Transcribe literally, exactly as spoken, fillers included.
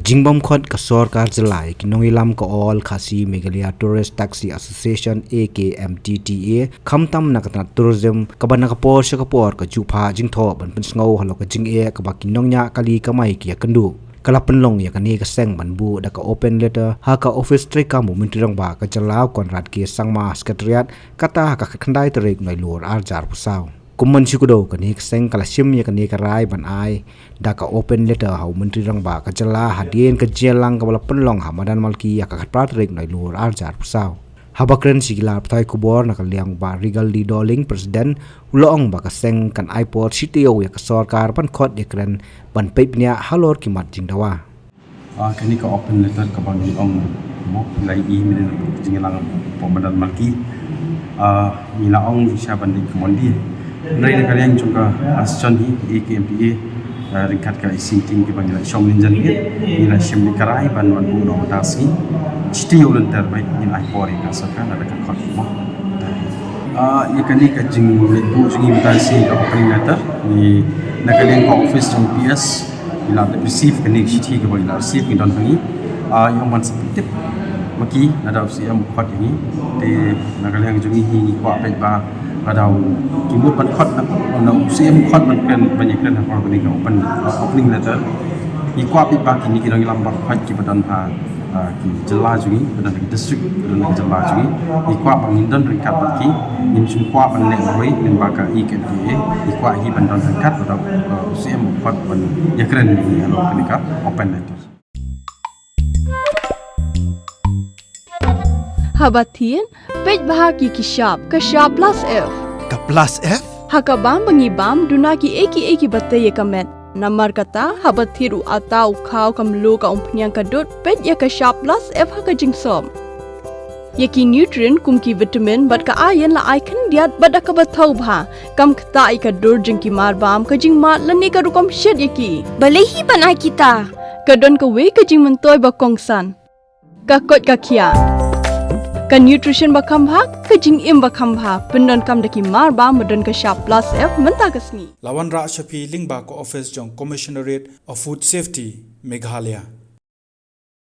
Jingbym khot ka sorkar jylla ïa ki nongïalam ka All Khasi Meghalaya Tourist Taxi Association, A K M T T A, khamtam na ka tnat tourism, kaba na ka por sha ka por ka ju phah jingthoh ban pynsngew halor ka jingeh kaba ki nongñiah kali kamai ki ïakynduh, ka la pynlong ïa kane ka seng ban buh da ka open letter ha ka ophis treikam u Myntri Rangbah ka jylla u Conrad K Sangma, Secretariat, kata ha ka khatkhyndai tarik Nailur arhajar arphew saw. Kum ban shu kdew, kane ka seng ka la shim ïa kane ka rai ban ai da ka open letter ha u Myntri Rangbah ka jylla hadien ka jingïalang kaba la pynlong ha Madan Malki ha ka khatphra tarik Nailur arhajar arphew saw. Haba kren sha ki lad pathai khubor na ka liang u Bah Regal D Dohling, President, u la ong ba ka seng kan ai por shi taïew ïa ka sorkar ban khot ïakren ban peit bniah halor ki mat jingdawa. Ah, kane ka open letter kaba ngi ong mo, ngi la ïohi mynne na ka jingïalang hapoh Madan Malki. Ah, ngi la ong shisha ban dei ka mon die. Hynrei na ka liang jong ka, ah, session hi, A K M T A, ah, ryngkat ka E C meeting kaba ngi la shong lynjan hi, ngi la shim ïa ka rai ban wan buh noh mynta sngi. Shi taïew lynter beit ngin ai por ïa ka sorkar lada ka khot mo. Ah, ïa kane ka jingbuh jong ngi mynta sngi ka opening letter, ngi na ka liang ka office jong P S, ngi la dep receive kane ka shithi kaba ngi la receive, ngi don ha ngi. Ah, ïa ban sa pyntip ma ki, lada u C M u khot ïa ngi. Te na ka liang jong ngi hi ngi kwah peit ba lada u, ki mut ban khot na, na u C M u khot ban kren, ban ïakren ha por kane ka open, uh, opening letter. Ngi kwah peit ba kine ki nongïalam baroh kiba don ha, uh, ki jylla jong ngi, ba don ha ki district, ba don ha ki jylla jong ngi, ngi kwah ba ngin don ryngkat bad ki, ngim shym kwah ban leh marwei, lyngba ka E K M T A, ngi kwah hi ban don ryngkat bad, uh, u C M u khot ban ïakren ïa ngi halor kane ka open letter. Haba thied, peit bha ki ki shap, ka shap plus F. Ka plus F? Ha ka bam ba ngi bam, duna kiei kiei kiba tei ïa ka met. Namar kata, haba thied u atta, u khaw, ka mluh, ka umphniang, ka dud, peit ïa ka shap plus F ha ka jingsop. Ïa ki nutrient kum ki vitamin bad ka iron la ai khyndiat bad da kaba thaw bha. Kam ktah ïa ka dur jong ki mar bam, ka jingmad lane ka rukom shet ïa ki. Balei hi ban ai kita? Ka don kawei ka jingmyntoi ba kongsan. Ka koit ka khiah. Ka nutrition ba kham bha, ka jingim ba kham bha. Pyndonkam da ki mar bam ba don ka shap plus F mynta ka sngi. La wanrah sha phi lyngba ka office jong Commissionerate of Food Safety, Meghalaya.